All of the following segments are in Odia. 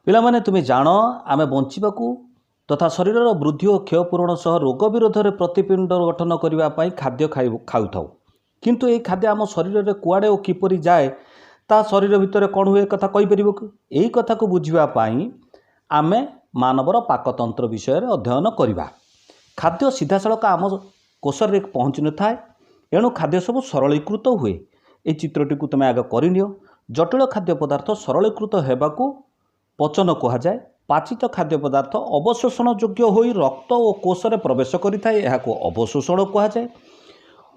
ପିଲାମାନେ, ତୁମେ ଜାଣ, ଆମେ ବଞ୍ଚିବାକୁ ତଥା ଶରୀରର ବୃଦ୍ଧି ଓ କ୍ଷୟ ପୂରଣ ସହ ରୋଗ ବିରୋଧରେ ପ୍ରତିପିଣ୍ଡ ଗଠନ କରିବା ପାଇଁ ଖାଦ୍ୟ ଖାଉଥାଉ। କିନ୍ତୁ ଏହି ଖାଦ୍ୟ ଆମ ଶରୀରରେ କୁଆଡ଼େ ଓ କିପରି ଯାଏ, ତା ଶରୀର ଭିତରେ କ'ଣ ହୁଏ, କଥା କହିପାରିବ କି? ଏହି କଥାକୁ ବୁଝିବା ପାଇଁ ଆମେ ମାନବର ପାକତନ୍ତ୍ର ବିଷୟରେ ଅଧ୍ୟୟନ କରିବା। ଖାଦ୍ୟ ସିଧାସଳଖ ଆମ କୋଷରେ ପହଞ୍ଚି ନଥାଏ, ଏଣୁ ଖାଦ୍ୟ ସବୁ ସରଳୀକୃତ ହୁଏ। ଏହି ଚିତ୍ରଟିକୁ ତୁମେ ଆଗ କରିନିଅ। ଜଟିଳ ଖାଦ୍ୟ ପଦାର୍ଥ ସରଳୀକୃତ ହେବାକୁ ପଚନ କୁହାଯାଏ। ପାଚିତ ଖାଦ୍ୟ ପଦାର୍ଥ ଅବଶୋଷଣ ଯୋଗ୍ୟ ହୋଇ ରକ୍ତ ଓ କୋଷରେ ପ୍ରବେଶ କରିଥାଏ, ଏହାକୁ ଅବଶୋଷଣ କୁହାଯାଏ।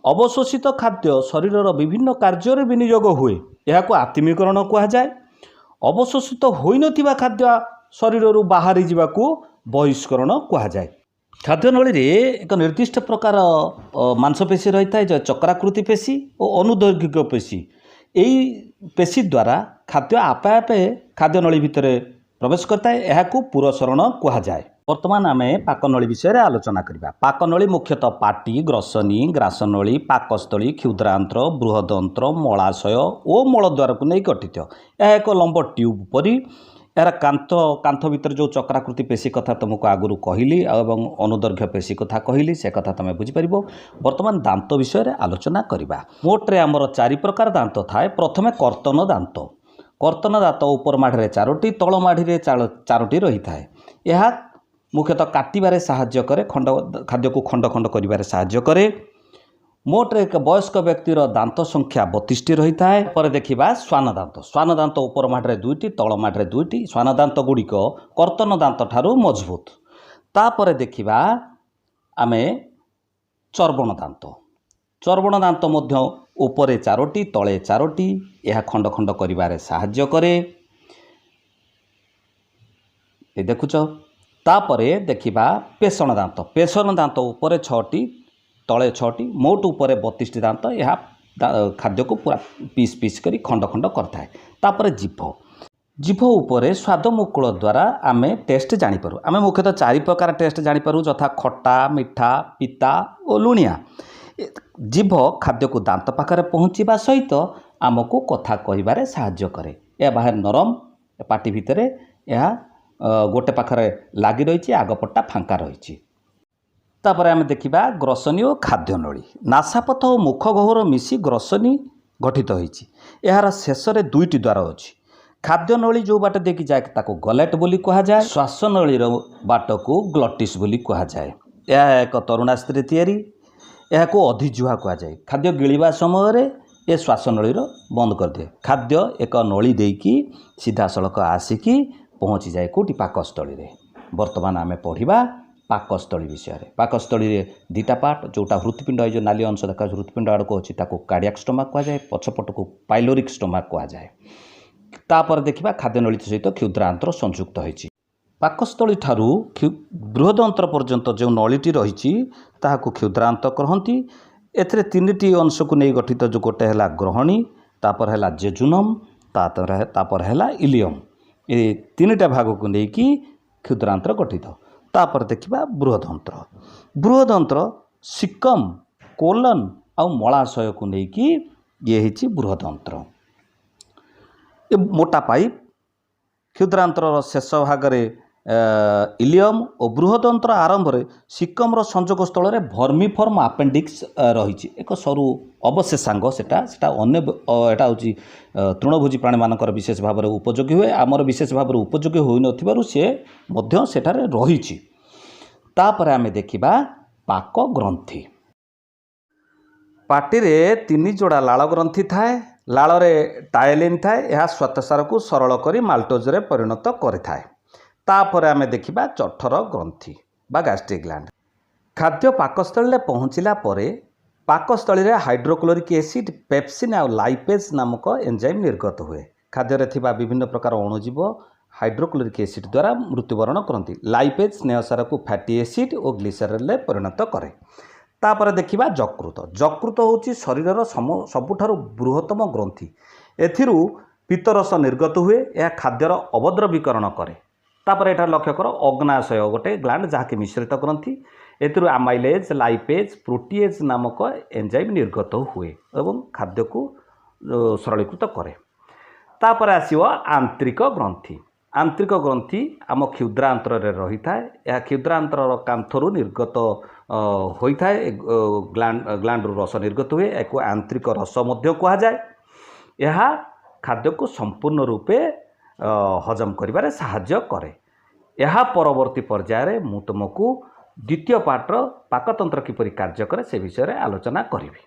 ଅବଶୋଷିତ ଖାଦ୍ୟ ଶରୀରର ବିଭିନ୍ନ କାର୍ଯ୍ୟରେ ବିନିଯୋଗ ହୁଏ, ଏହାକୁ ଆତ୍ମୀକରଣ କୁହାଯାଏ। ଅବଶୋଷିତ ହୋଇନଥିବା ଖାଦ୍ୟ ଶରୀରରୁ ବାହାରି ଯିବାକୁ ବହିଷ୍କରଣ କୁହାଯାଏ। ଖାଦ୍ୟନଳୀରେ ଏକ ନିର୍ଦ୍ଦିଷ୍ଟ ପ୍ରକାର ମାଂସପେଶୀ ରହିଥାଏ, ଯେ ଚକ୍ରାକୃତି ପେଶୀ ଓ ଅନୁଦୈର୍ଘିକ ପେଶୀ। ଏଇ ପେଶୀ ଦ୍ୱାରା ଖାଦ୍ୟ ଆପେ ଆପେ ଖାଦ୍ୟନଳୀ ଭିତରେ ପ୍ରବେଶ କରିଥାଏ, ଏହାକୁ ପୁରସରଣ କୁହାଯାଏ। ବର୍ତ୍ତମାନ ଆମେ ପାକନଳୀ ବିଷୟରେ ଆଲୋଚନା କରିବା। ପାକନଳୀ ମୁଖ୍ୟତଃ ପାଟି, ଗ୍ରସନୀ, ଗ୍ରାସନଳୀ, ପାକସ୍ଥଳୀ, କ୍ଷୁଦ୍ରାନ୍ତ୍ର, ବୃହଦନ୍ତ୍ର, ମଳାଶୟ ଓ ମଳଦ୍ୱାରକୁ ନେଇ ଗଠିତ। ଏହା ଏକ ଲମ୍ବ ଟ୍ୟୁବ୍ ପରି। ଏହାର କାନ୍ଥ ଭିତରେ ଯେଉଁ ଚକ୍ରାକୃତି ପେଶୀ କଥା ତୁମକୁ ଆଗରୁ କହିଲି ଆଉ ଏବଂ ଅନୁଦୈର୍ଘ୍ୟ ପେଶୀ କଥା କହିଲି, ସେ କଥା ତୁମେ ବୁଝିପାରିବ। ବର୍ତ୍ତମାନ ଦାନ୍ତ ବିଷୟରେ ଆଲୋଚନା କରିବା। ମୋଟରେ ଆମର ଚାରି ପ୍ରକାର ଦାନ୍ତ ଥାଏ। ପ୍ରଥମେ କର୍ତ୍ତନ ଦାନ୍ତ। କର୍ତ୍ତନ ଦାନ୍ତ ଉପର ମାଢ଼ିରେ ଚାରୋଟି, ତଳ ମାଢ଼ିରେ ଚାରୋଟି ରହିଥାଏ। ଏହା ମୁଖ୍ୟତଃ କାଟିବାରେ ସାହାଯ୍ୟ କରେ, ଖଣ୍ଡ ଖାଦ୍ୟକୁ ଖଣ୍ଡ ଖଣ୍ଡ କରିବାରେ ସାହାଯ୍ୟ କରେ। ମୋଟରେ ଏକ ବୟସ୍କ ବ୍ୟକ୍ତିର ଦାନ୍ତ ସଂଖ୍ୟା 32ଟି ରହିଥାଏ। ପରେ ଦେଖିବା ଶ୍ୱାନ ଦାନ୍ତ। ଶ୍ୱାନ ଦାନ୍ତ ଉପର ମାଢ଼ିରେ ଦୁଇଟି, ତଳ ମାଢ଼ିରେ ଦୁଇଟି। ଶ୍ୱାନ ଦାନ୍ତ ଗୁଡ଼ିକ କର୍ତ୍ତନ ଦାନ୍ତ ଠାରୁ ମଜବୁତ। ତାପରେ ଦେଖିବା ଆମେ ଚର୍ବଣ ଦାନ୍ତ। ଚର୍ବଣ ଦାନ୍ତ ମଧ୍ୟ ଉପରେ ଚାରୋଟି, ତଳେ ଚାରୋଟି। ଏହା ଖଣ୍ଡ ଖଣ୍ଡ କରିବାରେ ସାହାଯ୍ୟ କରେ, ଏ ଦେଖୁଛ। ତାପରେ ଦେଖିବା ପେଷଣ ଦାନ୍ତ। ପେଷଣ ଦାନ୍ତ ଉପରେ ଛଅଟି, ତଳେ ଛଅଟି, ମୋଟ ଉପରେ 32ଟି ଦାନ୍ତ। ଏହା ଖାଦ୍ୟକୁ ପୁରା ପିସ୍ ପିସ୍ କରି ଖଣ୍ଡ ଖଣ୍ଡ କରିଥାଏ। ତାପରେ ଜିଭ। ଜିଭ ଉପରେ ସ୍ୱାଦ ମୁକୁଳ ଦ୍ୱାରା ଆମେ ଟେଷ୍ଟ ଜାଣିପାରୁ। ଆମେ ମୁଖ୍ୟତଃ ଚାରି ପ୍ରକାର ଟେଷ୍ଟ ଜାଣିପାରୁ, ଯଥା ଖଟା, ମିଠା, ପିତା ଓ ଲୁଣିଆ। ଜିଭ ଖାଦ୍ୟକୁ ଦାନ୍ତ ପାଖରେ ପହଞ୍ଚିବା ସହିତ ଆମକୁ କଥା କହିବାରେ ସାହାଯ୍ୟ କରେ। ଏହା ବାହାରେ ନରମ, ପାଟି ଭିତରେ ଏହା ଗୋଟେ ପାଖରେ ଲାଗି ରହିଛି, ଆଗପଟଟା ଫାଙ୍କା ରହିଛି। ତାପରେ ଆମେ ଦେଖିବା ଗ୍ରସନୀ ଓ ଖାଦ୍ୟନଳୀ। ନାସାପଥ ଓ ମୁଖ ଗହ୍ୱର ମିଶି ଗ୍ରସନୀ ଗଠିତ ହୋଇଛି। ଏହାର ଶେଷରେ ଦୁଇଟି ଦ୍ୱାର ଅଛି। ଖାଦ୍ୟନଳୀ ଯେଉଁ ବାଟ ଦେଇକି ଯାଏ, ତାକୁ ଗଲେଟ୍ ବୋଲି କୁହାଯାଏ। ଶ୍ୱାସନଳୀର ବାଟକୁ ଗ୍ଲଟିସ୍ ବୋଲି କୁହାଯାଏ। ଏହା ଏକ ତରୁଣାସ୍ଥିରେ ତିଆରି। ଏହାକୁ ଅଧିଜୁହା କୁହାଯାଏ। ଖାଦ୍ୟ ଗିଳିବା ସମୟରେ ଏ ଶ୍ୱାସନଳୀର ବନ୍ଦ କରିଦିଏ। ଖାଦ୍ୟ ଏକ ନଳୀ ଦେଇକି ସିଧାସଳଖ ଆସିକି ପହଞ୍ଚିଯାଏ କେଉଁଠି? ପାକସ୍ଥଳୀରେ। ବର୍ତ୍ତମାନ ଆମେ ପଢ଼ିବା ପାକସ୍ଥଳୀ ବିଷୟରେ। ପାକସ୍ଥଳୀରେ ଦୁଇଟା ପାର୍ଟ, ଯେଉଁଟା ହୃତ୍ପିଣ୍ଡ, ଏଇ ଯେଉଁ ନାଲି ଅଂଶ ଦେଖାଯାଉଛି, ହୃତ୍ପିଣ୍ଡ ଆଡ଼କୁ ଅଛି, ତାକୁ କାର୍ଡ଼ିଆକ୍ ଷ୍ଟମାକ୍ କୁହାଯାଏ। ପଛପଟକୁ ପାଇଲୋରିକ୍ ଷ୍ଟମାକ୍ କୁହାଯାଏ। ତାପରେ ଦେଖିବା ଖାଦ୍ୟନଳୀ ସହିତ କ୍ଷୁଦ୍ରାନ୍ତ୍ର ସଂଯୁକ୍ତ ହୋଇଛି। ପାକସ୍ଥଳୀ ଠାରୁ ବୃହଦନ୍ତ୍ର ପର୍ଯ୍ୟନ୍ତ ଯେଉଁ ନଳୀଟି ରହିଛି, ତାହାକୁ କ୍ଷୁଦ୍ରାନ୍ତ କହନ୍ତି। ଏଥିରେ ତିନିଟି ଅଂଶକୁ ନେଇ ଗଠିତ, ଯେଉଁ ଗୋଟେ ହେଲା ଗ୍ରହଣୀ, ତାପରେ ହେଲା ଜେଜୁନମ୍, ତାପରେ ହେଲା ଇଲିୟମ୍। ଏ ତିନିଟା ଭାଗକୁ ନେଇକି କ୍ଷୁଦ୍ରାନ୍ତ୍ର ଗଠିତ। ତାପରେ ଦେଖିବା ବୃହଦନ୍ତ୍ର। ବୃହଦନ୍ତ୍ର ସିକମ୍, କୋଲନ୍ ଆଉ ମଳାଶୟକୁ ନେଇକି ଇଏ ହେଇଛି ବୃହଦନ୍ତ୍ର। ଏ ମୋଟା ପାଇପ୍। କ୍ଷୁଦ୍ରାନ୍ତ୍ରର ଶେଷ ଭାଗରେ ଇଲିୟମ୍ ଓ ବୃହଦନ୍ତ୍ର ଆରମ୍ଭରେ ସିକମ୍ର ସଂଯୋଗ ସ୍ଥଳରେ ଭର୍ମିଫର୍ମ ଆପେଣ୍ଡିକ୍ସ ରହିଛି, ଏକ ସରୁ ଅବଶେଷାଙ୍ଗ। ସେଟା ଅନ୍ୟ ଏଟା ହେଉଛି ତୃଣଭୋଜୀ ପ୍ରାଣୀମାନଙ୍କର ବିଶେଷ ଭାବରେ ଉପଯୋଗୀ ହୁଏ। ଆମର ବିଶେଷ ଭାବରେ ଉପଯୋଗୀ ହୋଇନଥିବାରୁ ସେ ମଧ୍ୟ ସେଠାରେ ରହିଛି। ତାପରେ ଆମେ ଦେଖିବା ପାକ ଗ୍ରନ୍ଥି। ପାଟିରେ ତିନି ଯୋଡ଼ା ଲାଳ ଗ୍ରନ୍ଥି ଥାଏ। ଲାଳରେ ଟାଏଲିନ୍ ଥାଏ। ଏହା ଶ୍ୱେତସାରକୁ ସରଳ କରି ମାଲ୍ଟୋଜରେ ପରିଣତ କରିଥାଏ। ତାପରେ ଆମେ ଦେଖିବା ଜଠର ଗ୍ରନ୍ଥି ବା ଗ୍ୟାଷ୍ଟ୍ରିକ୍ ଗ୍ଲାଣ୍ଡ। ଖାଦ୍ୟ ପାକସ୍ଥଳୀରେ ପହଞ୍ଚିଲା ପରେ ପାକସ୍ଥଳୀରେ ହାଇଡ୍ରୋକ୍ଲୋରିକ୍ ଏସିଡ୍, ପେପସିନ୍ ଆଉ ଲାଇପେଜ୍ ନାମକ ଏନ୍ଜାଇମ୍ ନିର୍ଗତ ହୁଏ। ଖାଦ୍ୟରେ ଥିବା ବିଭିନ୍ନ ପ୍ରକାର ଅଣୁଜୀବ ହାଇଡ୍ରୋକ୍ଲୋରିକ୍ ଏସିଡ୍ ଦ୍ୱାରା ମୃତ୍ୟୁବରଣ କରନ୍ତି। ଲାଇପେଜ୍ ସ୍ନେହସାରକୁ ଫ୍ୟାଟି ଏସିଡ୍ ଓ ଗ୍ଲିସେରଲ୍ରେ ପରିଣତ କରେ। ତାପରେ ଦେଖିବା ଯକୃତ। ଯକୃତ ହେଉଛି ଶରୀରର ସବୁଠାରୁ ବୃହତ୍ତମ ଗ୍ରନ୍ଥି। ଏଥିରୁ ପିତ୍ତରସ ନିର୍ଗତ ହୁଏ। ଏହା ଖାଦ୍ୟର ଅବଦ୍ରବୀକରଣ କରେ। ତାପରେ ଏଠାରେ ଲକ୍ଷ୍ୟ କର, ଅଗ୍ନାଶୟ ଗୋଟେ ଗ୍ଲାଣ୍ଡ, ଯାହାକି ମିଶ୍ରିତ ଗ୍ରନ୍ଥି। ଏଥିରୁ ଆମାଇଲେଜ୍, ଲାଇପେଜ୍, ପ୍ରୋଟିଏଜ୍ ନାମକ ଏନ୍ଜାଇମ୍ ନିର୍ଗତ ହୁଏ ଏବଂ ଖାଦ୍ୟକୁ ସରଳୀକୃତ କରେ। ତାପରେ ଆସିବ ଆନ୍ତ୍ରିକ ଗ୍ରନ୍ଥି। ଆନ୍ତ୍ରିକ ଗ୍ରନ୍ଥି ଆମ କ୍ଷୁଦ୍ରାନ୍ତ୍ରରେ ରହିଥାଏ। ଏହା କ୍ଷୁଦ୍ରାନ୍ତ୍ରର କାନ୍ଥରୁ ନିର୍ଗତ ହୋଇଥାଏ। ଗ୍ଲାଣ୍ଡରୁ ରସ ନିର୍ଗତ ହୁଏ। ଏହାକୁ ଆନ୍ତ୍ରିକ ରସ ମଧ୍ୟ କୁହାଯାଏ। ଏହା ଖାଦ୍ୟକୁ ସମ୍ପୂର୍ଣ୍ଣ ରୂପେ ହଜମ କରିବାରେ ସାହାଯ୍ୟ କରେ। ଏହା ପରବର୍ତ୍ତୀ ପର୍ଯ୍ୟାୟରେ ମୁଁ ତୁମକୁ ଦ୍ୱିତୀୟ ପାର୍ଟର ପାକତନ୍ତ୍ର କିପରି କାର୍ଯ୍ୟ କରେ, ସେ ବିଷୟରେ ଆଲୋଚନା କରିବି।